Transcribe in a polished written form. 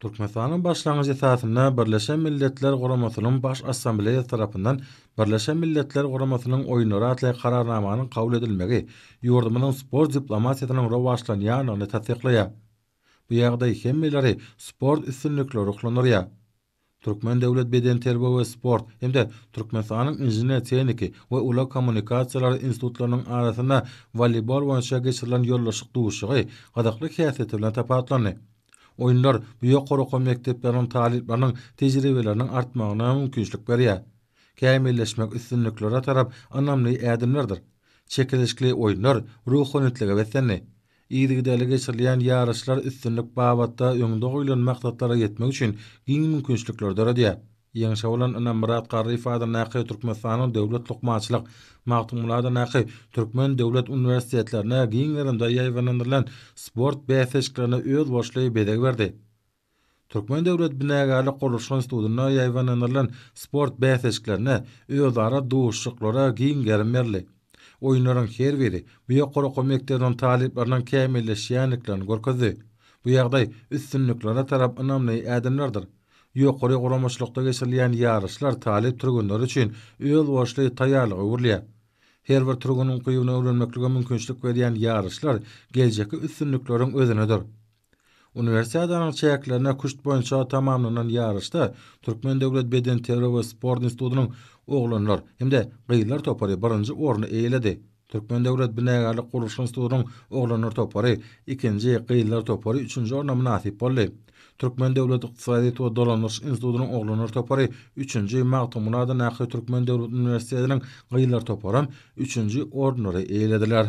Türkmenistanyň başlangyjy esasynda Birleşen Milletler Guramasynyň Baş Assambleýasy tarapyndan Birleşen Milletler Guramasynyň Oýunlary atly Kararnamanyň kabul edilmegi ýurdumyzyň sport diplomatiýasynyň rowaçlanýandygyny tassyklaýar. Bu ýagdaý hemmeleri sport üstünliklere ruhlandyrýar. Türkmen döwlet bedenterbiýe we sport hem-de Türkmenistanyň Inžener-tehniki we ulag kommunikasiýalary institutlarynyň arasynda woleýbol boýunça geçirilen ýoldaşlyk duşuşygy gyzykly häsiýeti bilen tapawutlandy. Oýunlar bu ýokary okuw mekdepleriniň talyplarynyň tejribeleriniň artmagyna mümkinçilik berýär. Kämilleşmek üstünliklere tarap ynamly ädimlerdir. Çekeleşikli oýunlar ruhubelentlige beslendi. Yzygiderli geçirilýän ýaryşlar üstünlik babatda öňde goýlan maksatlara ýetmek üçin giň mümkinçilikleri döredýär. Ýeňşe bolan ynam Myrat Garryýew adyndaky Türkmenistanyň Döwlet lukmançylyk, Magtymguly adyndaky Türkmen döwlet uniwersitetlerine giň gerimde ýaýbaňlandyrylan sport bäsleşiklerine özboluşly bezeg berdi. Türkmen döwlet binagärlik gurluşyk institutynda ýaýbaňlandyrylan sport bäsleşiklerine, özara duşuşyklara giň gerim berildi. Oýunlaryň her biri bu ýokary okuw mekdebiniň talyplarynyň kämilleşýändiklerini görkezdi. Bu ýagdaý üstünliklere tarap ynamly ädimlerdir. Ýokary guramaçylykda geçirilýän ýaryşlar talyp türgenler üçin özboluşly taýýarlyga öwrülýär. Her bir türgeniň ukybyny öwrenmeklige mümkinçilik berýän ýaryşlar geljekki üstünlikleriň özenidir. Uniwersiadanyň çäklerinde küşt boýunça tamamlanan ýaryşda Türkmen döwlet bedenterbiýe we sport institutynyň oglanlar hem-de gyzlar topary birinji orny eýeledi. Türkmen döwlet binagärlik gurluşyk institutynyň oglanlar topary ikinji, gyzlar topary üçünji orna mynasyp boldy. Türkmen döwlet ykdysadyýet we dolandyryş institutynyň oglanlar topary üçünji, Magtymguly adyndaky Türkmen döwlet uniwersitetiniň gyzlar toparam üçünji orunlary eýelediler.